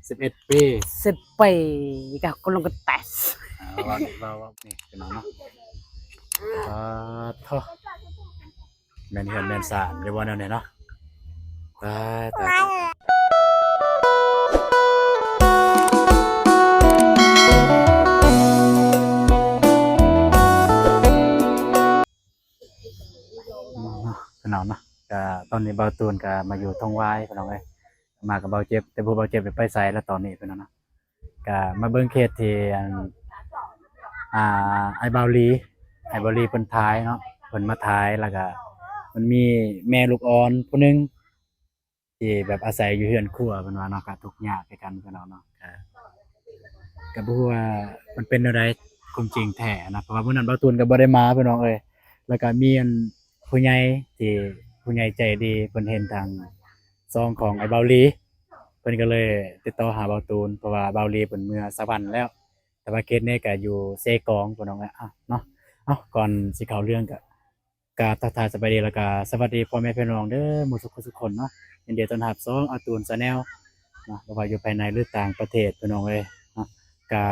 ສິບເອັດປີ ສິບປີກະກຳລັງກະແຕສ ອ່າ ເວົ້ານີ້ ເວົ້າ ເວົ້ານີ້ພີ່ນ້ອງເນາະ ປາດໂທ້ ແມ່ນເຮືອນແມ່ນຊານຢູ່ບໍ່ແນວນີ້ເນາະ ຕາຍ ຕາຍ ຕາຍ ເນາະ ພີ່ນ້ອງເນາະ ກະຕອນນີ້ບ່າວຕູນກະມາຢູ່ທົ່ງຫວາຍ ພີ່ນ້ອງເອີຍ ມາກັບບ່າວເຈັບ ແຕ່ບໍ່ຮູ້ບ່າວເຈັບໄປໃສລະຕອນນີ້ ພີ່ນ້ອງເນາະ ກະມາເບິ່ງເຂດທີ່ ອັນ ອ່າ ອ້າຍບ່າວລີ ອ້າຍບ່າວລີເພິ່ນຖ່າຍເນາະ ເພິ່ນມາຖ່າຍ ລະກະມັນມີແມ່ລູກອ່ອນຜູ້ໜຶ່ງ ທີ່ແບບອາໄສຢູ່ເຮືອນຄົວ ເພິ່ນວ່າເນາະ ກະທຸກຍາກຄືກັນ ພີ່ນ້ອງເນາະ ກະ ກະບໍ່ຮູ້ວ່າມັນເປັນແນວໃດຄວາມຈິງແທ້ນະ ເພາະວ່າມື້ນັ້ນບ່າວຕູນກະບໍ່ໄດ້ມາ ພີ່ນ້ອງເອີຍ ລະກະມີອັນຜູ້ໃຫຍ່ ທີ່ຜູ້ໃຫຍ່ໃຈດີ ເພິ່ນເຫັນທາງຊ່ອງຂອງອ້າຍບ່າວລີ ເພິ່ນກະເລີຍຕິດຕໍ່ຫາບ່າວຕູນ ເພາະວ່າບ່າວລີເພິ່ນເມືອສະຫວັນແລ້ວ ແຕ່ວ່າເຂດນີ້ກະຢູ່ເຊກອງ ພີ່ນ້ອງເອີຍ ເອົາເນາະ ເອົາ ກ່ອນຊິເຂົ້າເລື່ອງກະ ກາບທັກທາຍສະບາຍດີ ແລ້ວກະສະຫວັດດີພໍ່ແມ່ພີ່ນ້ອງເດີ ໝົດທຸກຄົນທຸກຄົນເນາະ ຍິນດີຕ້ອນຮັບຊ່ອງອາຕູນ Channel ເນາະ ບໍ່ວ່າຢູ່ພາຍໃນ ຫຼື ຕ່າງປະເທດ ພີ່ນ້ອງເອີຍເນາະ ກະ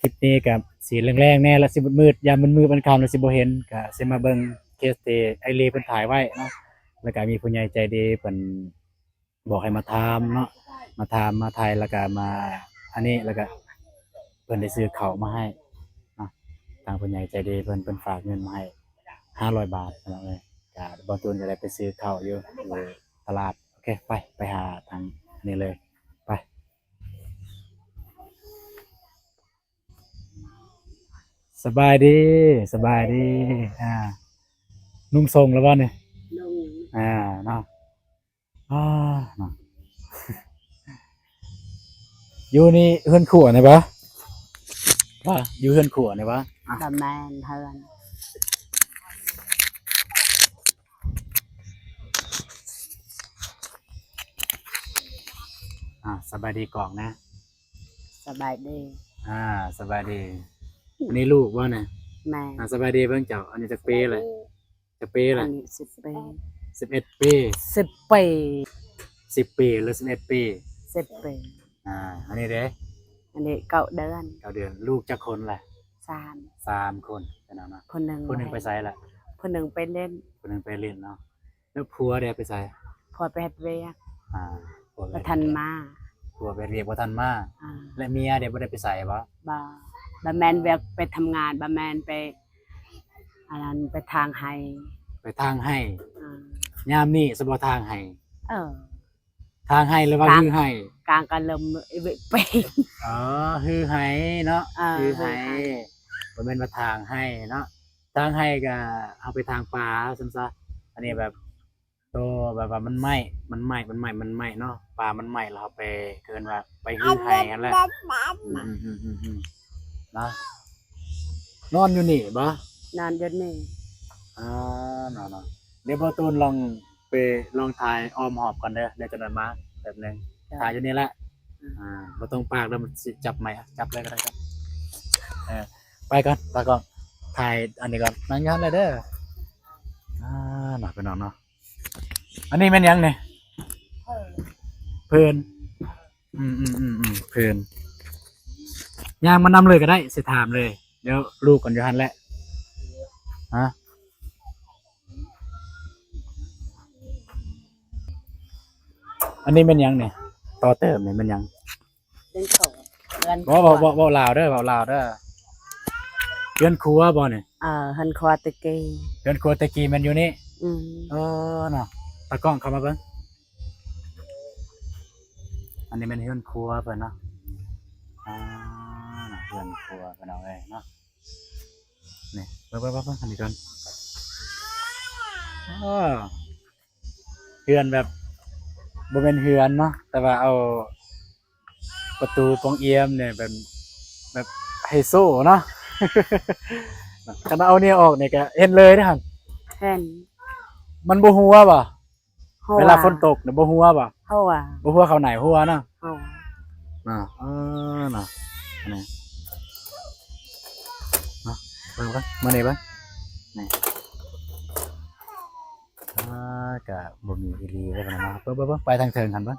ຄລິບນີ້ກະຊິແລງໆແດ່ ລະຊິມືດໆ ຍາມມັນມືດມັນຄ່ຳ ລະຊິບໍ່ເຫັນ ກະຊິມາເບິ່ງເຄສທີ່ອ້າຍລີເພິ່ນຖ່າຍໄວ້ເນາະ ລະກະມີຜູ້ໃຫຍ່ໃຈດີເພິ່ນ ບອກໃຫ້ມາຖາມເນາະ ມາຖາມມາໄຖ່ ລະກະມາອັນນີ້ ລະກະເພິ່ນໄດ້ຊື້ເຂົ້າມາໃຫ້ເນາະ ທາງຜູ້ໃຫຍ່ໃຈດີເພິ່ນ ເພິ່ນຝາກເງິນມາໃຫ້ຫ້າຮ້ອຍບາດ ພີ່ນ້ອງເອີຍ ກະບ່າວຕູນກະໄດ້ໄປຊື້ເຂົ້າຢູ່ ຢູ່ຕະຫຼາດ ໂອເຄ ໄປ ໄປຫາທາງນີ້ເລີຍ ໄປ ສະບາຍດີ ສະບາຍດີ ອ່າ ນຸ່ງສົ່ງແລ້ວບໍ່ນີ້? ນຸ່ງ ອ່າ ເນາະ ອ່າ ເນາະ ຢູ່ນີ້ເຮືອນຄົວນີ້ບໍ່? ວ່າຢູ່ເຮືອນຄົວນີ້ບໍ່? ອ່າ ບໍ່ແມ່ນເຮືອນ ອ່າ ສະບາຍດີກ່ອງນະ ສະບາຍດີ ອ່າ ສະບາຍດີ ອັນນີ້ລູກບໍ່ນະ? ແມ່ນ ອ່າ ສະບາຍດີເບິ່ງເຈົ້າ ອັນນີ້ຈັກປີລະ? ຈັກປີລະ? ອັນນີ້ສິບປີ ສິບເອັດປີ ສິບປີ ສິບປີ ຫຼື ສິບເອັດປີ? ສິບປີ ອ່າ ອັນນີ້ເດ? ອັນນີ້ເກົ້າເດືອນ ເກົ້າເດືອນ ລູກຈັກຄົນລະ? ສາມ ສາມຄົນ ພີ່ນ້ອງເນາະ ຜູ້ໜຶ່ງ ຜູ້ໜຶ່ງໄປໃສລະ? ຜູ້ໜຶ່ງໄປຫຼິ້ນ ຜູ້ໜຶ່ງໄປຫຼິ້ນເນາະ ແລ້ວຜົວເດໄປໃສ? ຜົວໄປເຮັດວຽກ ອ່າ ຜົວໄປ ບໍ່ທັນມາ ຜົວໄປເຮັດວຽກບໍ່ທັນມາ ອ່າ ແລະເມຍເດບໍ່ໄດ້ໄປໃສບໍ່? ບໍ່ ບໍ່ແມ່ນວຽກໄປທຳງານ ບໍ່ແມ່ນໄປ ອັນນັ້ນໄປຖາງໄຮ່ ໄປຖາງໄຮ່ ອ່າ ຍາມນີ້ສະບໍ່ຖາງໄຮ່? ເອີ ຖາງໄຮ່ຫຼືວ່າ ຖາງ ຮື້ໄຮ່? ກາງກະເລີ່ມເປັນ ອໍ ຮື້ໄຮ່ເນາະ ເອີ ຮື້ໄຮ່ ຮື້ໄຮ່ ບໍ່ແມ່ນວ່າຖາງໄຮ່ເນາະ ຖາງໄຮ່ກະເຮົາໄປຖາງປາຊັ້ນຊະ ອັນນີ້ແບບ ໂຕ ແບບວ່າມັນໄໝ້ ມັນໄໝ້ ມັນໄໝ້ ມັນໄໝ້ເນາະ ປາມັນໄໝ້ ແລ້ວເຮົາໄປ ເອີ້ນວ່າໄປຮື້ໄຮ່ຫັ້ນແຫຼະ ອືມ ເນາະ ນອນຢູ່ນີ້ບໍ່? ນອນຢູ່ນີ້ ອໍ ເນາະ ເນາະ ດຽວບ່າວຕູນລອງໄປລອງຖ່າຍອ້ອມຮອບກ່ອນເດີ ດຽວຈັກໜ້ອຍມາແປັບໜຶ່ງ ຖ່າຍຢູ່ນີ້ແຫຼະ ອ່າ ບໍ່ຕ້ອງປາກເດີ ມັນຊິຈັບໄໝ້ ຈັບເລີຍກະໄດ້ ເອີ ໄປກ່ອນ ຕາກ້ອງ ຖ່າຍອັນນີ້ກ່ອນ ນັ່ງຢູ່ຫັ້ນແຫຼະເດີ ອ່າ ເນາະ ພີ່ນ້ອງເນາະ ອັນນີ້ແມ່ນຫຍັງນີ້? ເພີນ ເພີນ ອືມໆໆໆ ເພີນ ຍ່າງມານຳເລີຍກະໄດ້ ຊິຖາມເລີຍ ດຽວລູກກັນຢູ່ຫັ້ນແຫຼະ ຮະ ອັນນີ້ແມ່ນຫຍັງນີ້? ຕໍ່ເຕີມນີ້ແມ່ນຫຍັງ? ເຮືອນຄົວ ເຮືອນຄົວ ເວົ້າ ເວົ້າ ເວົ້າ ເວົ້າລາວເດີ ເວົ້າລາວເດີ ເຮືອນຄົວບໍ່ນີ້? ເອີ ເຮືອນຄົວແຕ່ກີ້ ເຮືອນຄົວແຕ່ກີ້ແມ່ນຢູ່ນີ້? ອືມ ເອີ ເນາະ ຕາກ້ອງເຂົ້າມາເບິ່ງ ອັນນີ້ແມ່ນເຮືອນຄົວເພິ່ນເນາະ ອ່າ ເຮືອນຄົວພີ່ນ້ອງເອີຍເນາະ ນີ້ ເບິ່ງ ເບິ່ງ ເບິ່ງ ເບິ່ງ ອັນນີ້ກ່ອນ ເອີ ເຮືອນແບບ ບໍ່ແມ່ນເຮືອນເນາະ ແຕ່ວ່າເອົາປະຕູປ່ອງອຽມນີ້ແບບ ແບບໄຮໂຊເນາະ ຄັນເອົານີ້ອອກນີ້ກະເຫັນເລີຍເດ້ຫັ້ນ ເຫັນ ມັນບໍ່ຮົ່ວບໍ່? ຮົ່ວ ເວລາຝົນຕົກນີ້ບໍ່ຮົ່ວບໍ່? ຮົ່ວ ບໍ່ຮົ່ວເຂົ້າໃນຮົ່ວເນາະ ຮົ່ວ ເນາະ ເອີ ເນາະ ອັນນີ້ ເນາະ ເບິ່ງ ເບິ່ງ ມານີ້ເບິ່ງ ນີ້ ອ່າ ກະບໍ່ມີອີ່ຫຼີເດ້ເນາະ ເບິ່ງ ເບິ່ງ ເບິ່ງ ໄປທາງເທິງຫັ້ນເບິ່ງ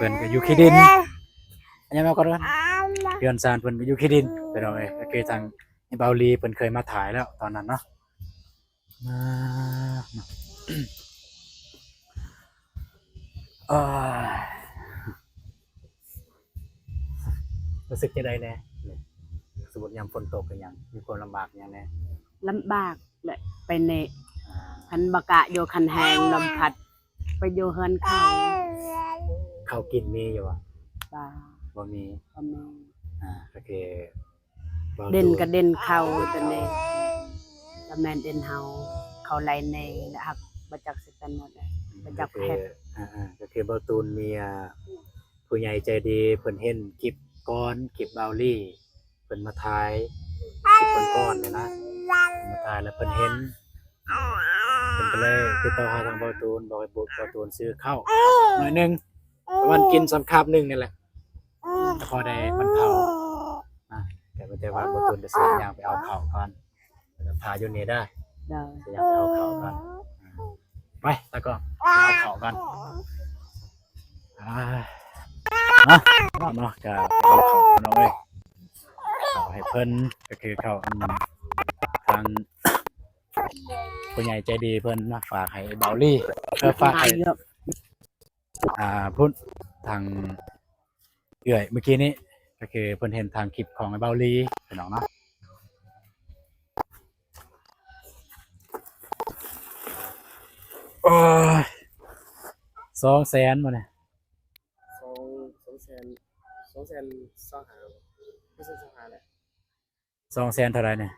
ພິ່ນກໍຢູ່ຂີ້ດິນ ອັນຫຍັງເນາະ ກໍເຮືອນຊານເພິ່ນກໍຢູ່ຂີ້ດິນ ພີ່ນ້ອງເອີຍ. ກໍຄືທາງເບົາລີເພິ່ນເຄີຍມາຖ່າຍແລ້ວຕອນນັ້ນເນາະ ມາ ມາ ເອີຍ ຮູ້ສຶກຈັ່ງໃດແດ່? ສົມມຸດຍາມຝົນຕົກເປັນຫຍັງ ມີຄວາມລຳບາກຫຍັງແດ່? ລຳບາກແຫຼະ ໄປແນ່ ອ່າ ຄັນບໍ່ກະຢູ່ ຄັນແຮງລົມພັດ ໄປຢູ່ເຮືອນເຂົາ. ເຂົ້າກິນມີຢູ່ບໍ່? ບໍ່ ບໍ່ມີ ບໍ່ມີ. ອ່າ ໂອເຄ ເດັ່ນກໍເດັ່ນເຂົາ ຕອນນີ້ກໍແມ່ນເດັ່ນເຮົາ ເຂົາໄລ່ແນ່ ແລ້ວຫາກບໍ່ຈັກຊິເປັນແນວໃດ ບໍ່ຈັກເຮັດ. ອ່າໆ ກໍຄືເບົາຕູນມີ ອ່າ ຜູ້ໃຫຍ່ໃຈດີເພິ່ນເຫັນຄລິບກ່ອນ ຄລິບເບົາລີ ເພິ່ນມາຖ່າຍຄລິບກ່ອນໆນີ້ນະ ມາຖ່າຍແລ້ວເພິ່ນເຫັນ ເພິ່ນກໍເລີຍຕິດຕໍ່ຫາທາງເບົາຕູນ ບອກໃຫ້ເບົາຕູນຊື້ເຂົ້າໜ້ອຍໜຶ່ງ ປະມານກິນສ່ຳຄາບໜຶ່ງນີ້ແຫຼະ ກໍພໍໄດ້ບັນເທົານະ. ແຕ່ ແຕ່ວ່າເບົາຕູນຈະຊິຍ່າງໄປເອົາເຂົ້າກ່ອນ ຖ້າຢູ່ນີ້ເດີ ໂດຍ ຊິຍ່າງໄປເອົາເຂົ້າກ່ອນ. ໄປ ຕາກ້ອງ ໄປເອົາເຂົ້າກ່ອນ. ອ່າ ມາ ເນາະ ກະເອົາເຂົ້າ ພີ່ນ້ອງເອີຍ ເຂົ້າໃຫ້ເພິ່ນ ກໍຄືເຂົ້າ ອັນ ທາງຜູ້ໃຫຍ່ໃຈດີເພິ່ນມາຝາກໃຫ້ເບົາລີ ເອີ ຝາກໃຫ້ ອ່າ ພຸ້ນ ທາງເອື້ອຍມື້ກີ້ນີ້ ກໍຄືເພິ່ນເຫັນທາງຄລິບຂອງໄອ້ເບົາລີ ພີ່ນ້ອງເນາະ. ໂອ້ຍ ສອງແສນບໍ່ນີ້? ສອງ ສອງແສນ ສອງແສນຊາວຫ້າ ຄື ສອງແສນຊາວຫ້າແຫຼະ. ສອງແສນເທົ່າໃດນີ້?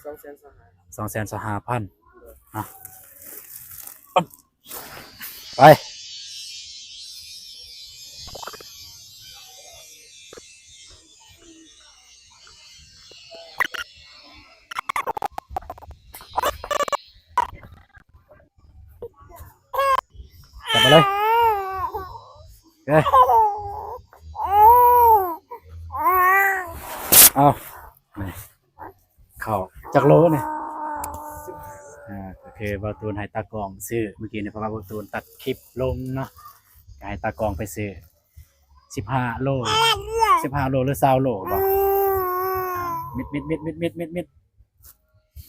ສອງແສນຊາວຫ້າ ສອງແສນຊາວຫ້າພັນ ໂດຍ ອ່ະ ໄປ ຈັບມາເລີຍ ເອີ ເອົາ ນີ້ ເຂົ້າຈັກໂລນີ້? ອ່າ ກໍຄືບ່າວຕູນໃຫ້ຕາກ້ອງຊື້ມື້ກີ້ນີ້ ເພາະວ່າບ່າວຕູນຕັດຄລິບລົງເນາະ ກໍໃຫ້ຕາກ້ອງໄປຊື້ ສິບຫ້າໂລ ສິບຫ້າໂລ ຫຼື ຊາວໂລບໍ່? ມິດ ມິດ ມິດ ມິດ ມິດ ມິດ ມິດ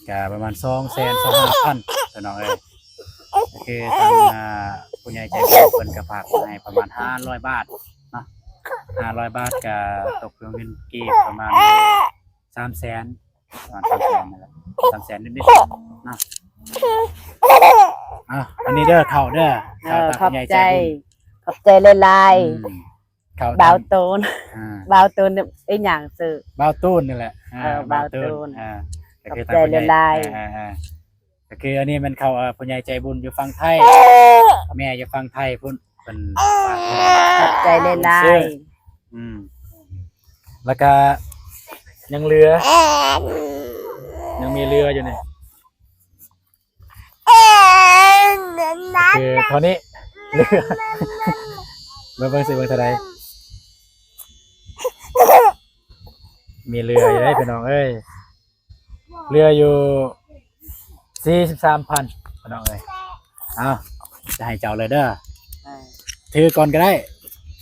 ກະປະມານສອງແສນຊາວຫ້າພັນ ພີ່ນ້ອງເອີຍ. ກໍຄືທາງ ອ່າ ຜູ້ໃຫຍ່ໃຈບຸນເພິ່ນກະຝາກມາໃຫ້ປະມານຫ້າຮ້ອຍບາດເນາະ ຫ້າຮ້ອຍບາດ ກະຕົກເປັນເງິນກີບປະມານສາມແສນ ປະມານສາມແສນນັ້ນແຫຼະ ສາມແສນນິດໆເນາະ. ອ່າ ອັນນີ້ເດີ ເຂົ້າເດີ ເອີ ເຂົ້າ ຂອບໃຈ ຂອບໃຈຫຼາຍໆ ອືມ ເຂົ້າບ່າວຕູນ ອ່າ ບ່າວຕູນ ອີຫຍັງຊື່? ບ່າວຕູນນີ້ແຫຼະ ອ່າ ເອີ ບ່າວຕູນ ບ່າວຕູນ ອ່າ ຂອບໃຈຫຼາຍໆ ອ່າ ກໍຄືອັນນີ້ແມ່ນເຂົ້າ ເອີ ຜູ້ໃຫຍ່ໃຈບຸນຢູ່ຝັ່ງໄທ ແມ່ຢູ່ຝັ່ງໄທພຸ້ນ ເພິ່ນຝາກ ຂອບໃຈຫຼາຍໆ ອືມ ແລ້ວກະຍັງເຫຼືອ ຍັງມີເຫຼືອຢູ່ນີ້ ຄືເທົ່ານີ້ ເຫຼືອ ເບິ່ງ ເບິ່ງຊິເບິ່ງເທົ່າໃດ ມີເຫຼືອຢູ່ເດ້ພີ່ນ້ອງເອີຍ ເຫຼືອຢູ່ສີ່ສິບສາມພັນ ພີ່ນ້ອງເອີຍ. ເອົາ ຈະໃຫ້ເຈົ້າເລີຍເດີ ເອີ ຖືກ່ອນກໍໄດ້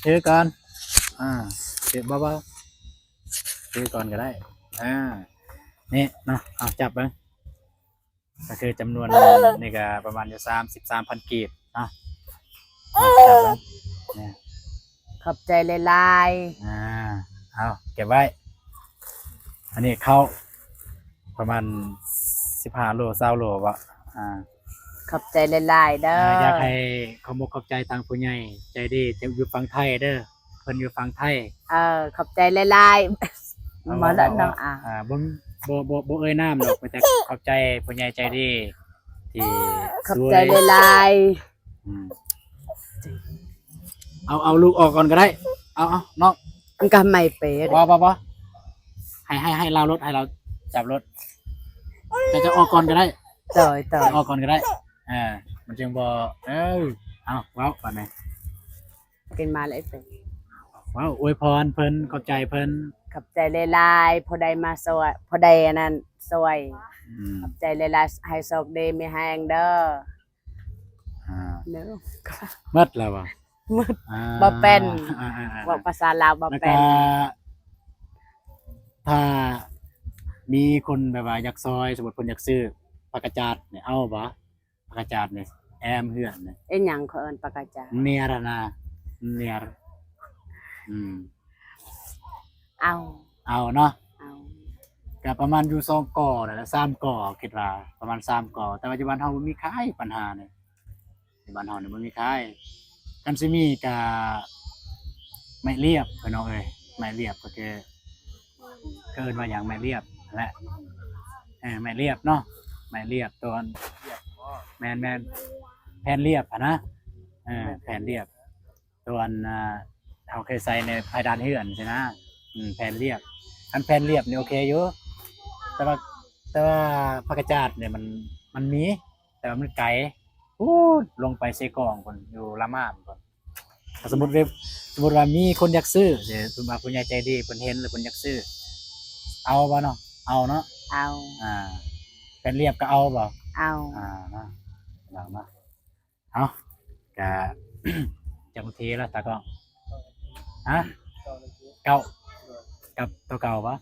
ຖືກ່ອນ ອ່າ ຖືເບົາໆ ຖືກ່ອນກໍໄດ້ ອ່າ ນີ້ເນາະ ເອົາ ຈັບເບິ່ງ ກໍຄືຈຳນວນນີ້ກໍປະມານຢູ່ສາມສິບສາມພັນກີບເນາະ ຈັບເບິ່ງ ນີ້ ຂອບໃຈຫຼາຍໆ ອ່າ ເອົາ ເກັບໄວ້ ອັນນີ້ເຂົ້າປະມານສິບຫ້າໂລ ຊາວໂລບໍ? ອ່າ ຂອບໃຈຫຼາຍໆເດີ ອ່າ ຢາກໃຫ້ຂອບອົກຂອບໃຈທາງຜູ້ໃຫຍ່ໃຈດີທີ່ຢູ່ຝັ່ງໄທເດີ ເພິ່ນຢູ່ຝັ່ງໄທ ເອີ ຂອບໃຈຫຼາຍໆ ມາແລ້ວເນາະ ອ່າ ບໍ່ ບໍ່ ບໍ່ ບໍ່ເອີ່ຍນາມດອກ ມີແຕ່ຂອບໃຈຜູ້ໃຫຍ່ໃຈດີທີ່ ຂອບໃຈຫຼາຍໆ ອືມ ເອົາ ເອົາລູກອອກກ່ອນກໍໄດ້ ເອົາ ເອົາ ນ້ອງ ມັນກໍໄໝເປ ບໍ່ ບໍ່ ບໍ່ ໃຫ້ ໃຫ້ ໃຫ້ລາວລົດ ໃຫ້ລາວຈັບລົດ ເຈົ້າ ເຈົ້າອອກກ່ອນກໍໄດ້ ໂດຍ ໂດຍ ອອກກ່ອນກໍໄດ້ ເອີ ມັນຈຶ່ງບໍ່ ເອີ ເອົາ ເວົ້າບາດນີ້ ເປັນມາແລ້ວເປັນ ເວົ້າອວຍພອນເພິ່ນ ຂອບໃຈເພິ່ນ ຂອບໃຈຫຼາຍໆ ຜູ້ໃດມາຊ່ວຍ ຜູ້ໃດອັນນັ້ນຊ່ວຍ ອືມ ຂອບໃຈຫຼາຍໆ ໃຫ້ໂຊກດີມີແຮງເດີ ອ່າ ເດີ ໝົດແລ້ວບໍ່? ໝົດ ອ່າ ບໍ່ເປັນ ອ່າໆໆ ເວົ້າພາສາລາວບໍ່ເປັນ ແລ້ວກໍຖ້າມີຄົນແບບວ່າຢາກຊ່ອຍ ສົມມຸດເພິ່ນຢາກຊື້ຜັກກະຈາດນີ້ ເອົາບໍ່? ຜັກກະຈາດນີ້ ແອ້ມເຮືອນນີ້ ອີຫຍັງເຂົາເອີ້ນຜັກກະຈາດ? ເນຍລະນາ ເນຍລະ ອືມ ເອົາ ເອົາເນາະ ເອົາ ກະປະມານຢູ່ສອງກໍນັ້ນແຫຼະ ສາມກໍ ຄິດວ່າປະມານສາມກໍ ແຕ່ວ່າຢູ່ບ້ານເຮົາບໍ່ມີຂາຍ ບັນຫານີ້ ຢູ່ບ້ານເຮົານີ້ບໍ່ມີຂາຍ ຄັນຊິມີກະໄມ້ລຽບ ພີ່ນ້ອງເອີຍ ໄມ້ລຽບ ກໍຄື ເອີ້ນວ່າຫຍັງ ໄມ້ລຽບຫັ້ນແຫຼະ ເອີ ໄມ້ລຽບເນາະ ໄມ້ລຽບ ຕົວ ແມ່ນໆ ແຜ່ນລຽບຫັ້ນນະ ເອີ ແຜ່ນລຽບ ຕົວອັນ ອ່າ ເຮົາເຄີຍໃສ່ໃນພາຍດານເຮືອນຊີ້ນະ ອືມ ແຜ່ນລຽບ ຄັນແຜ່ນລຽບນີ້ໂອເຄຢູ່ ແຕ່ວ່າ ແຕ່ວ່າຜັກກະຈາດນີ້ມັນ ມັນມີ ແຕ່ວ່າມັນໄກ ພຸ້ນ ລົງໄປເຊກອງພຸ້ນ ຢູ່ລະມາມພຸ້ນ ຖ້າສົມມຸດວ່າ ສົມມຸດວ່າມີຄົນຢາກຊື້ເດ ສົມມຸດວ່າຜູ້ໃຫຍ່ໃຈດີເພິ່ນເຫັນແລ້ວເພິ່ນຢາກຊື້ ເອົາບໍ່ເນາະ? ເອົາເນາະ ເອົາ ອ່າ ແຜ່ນລຽບກໍເອົາບໍ່? ເອົາ ອ່າ ເນາະ ເອົາເນາະ ເອົາ ກະ ຈັກນາທີລະຕາກ້ອງ? ຮະ? ເກົ້າ ກັບຕົວເກົ່າບໍ່?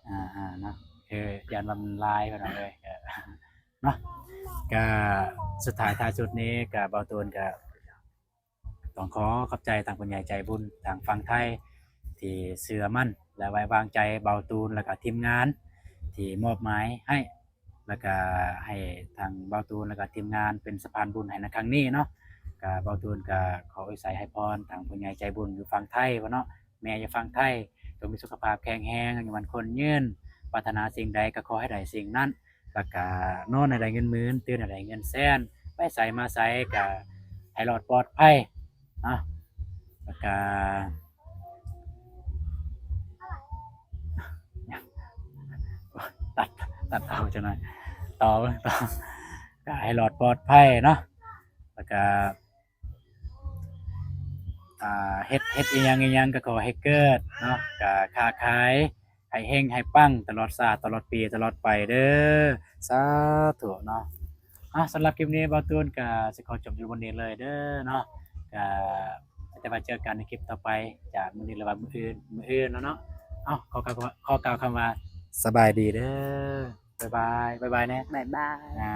ອ່າໆ ເນາະ ເອີ ຢ້ານວ່າມັນຫຼາຍ ພີ່ນ້ອງເອີຍ ເນາະ ກະສຸດທ້າຍທ້າຍສຸດນີ້ກະ ເບົາຕູນກະ ຕ້ອງຂໍຂອບໃຈທາງຜູ້ໃຫຍ່ໃຈບຸນທາງຝັ່ງໄທ ທີ່ເຊື່ອໝັ້ນ ແລະ ໄວ້ວາງໃຈເບົາຕູນ ແລະກະທີມງານ ທີ່ມອບໝາຍໃຫ້ ແລະກະໃຫ້ທາງເບົາຕູນ ແລະກະທີມງານເປັນສະພານບຸນໃຫ້ໃນຄັ້ງນີ້ເນາະ. ກະເບົາຕູນກະຂໍອວຍໄຊໃຫ້ພອນທາງຜູ້ໃຫຍ່ໃຈບຸນຢູ່ຝັ່ງໄທພຸ້ນເນາະ, ແມ່ຢູ່ຝັ່ງໄທ ຈົ່ງມີສຸຂະພາບແຂງແຮງ ອາຍຸໝັ້ນຂວັນຍືນ, ປາດຖະໜາສິ່ງໃດກະຂໍໃຫ້ໄດ້ສິ່ງນັ້ນ. ແລ້ວກະນອນໃຫ້ໄດ້ເງິນໝື່ນ, ຕື່ນໃຫ້ໄດ້ເງິນແສນ, ໄປໃສມາໃສກະໃຫ້ລອດປອດໄພເນາະ. ແລ້ວກະ ຕັດ ຕັດເອົາຈັກໜ້ອຍ ຕໍ່ເບິ່ງຕໍ່ ກະໃຫ້ລອດປອດໄພເນາະ. ແລ້ວກະ ອ່າ ເຮັດ ເຮັດອີ່ຫຍັງອີ່ຫຍັງກະຂໍໃຫ້ເກີດເນາະ, ກະຄ້າຂາຍໃຫ້ເຮັງໃຫ້ປັງຕະຫຼອດຊາດຕະຫຼອດປີຕະຫຼອດໄປເດີ ສາທຸເນາະ. ອ່າ ສຳລັບຄລິບນີ້ເບົາຕູນກະຊິຂໍຈົບຢູ່ບ່ອນນີ້ເລີຍເດີເນາະ. ກະ ແຕ່ວ່າເຈີກັນໃນຄລິບຕໍ່ໄປ ຈາກມື້ນີ້ ຫຼືວ່າມື້ອື່ນ ມື້ອື່ນແລ້ວເນາະ. ເອົາ ຂໍກ່າວ ຂໍກ່າວຄຳວ່າສະບາຍດີເດີ. ບາຍບາຍ ບາຍບາຍແນ່ ບາຍບາຍ ອ່າ.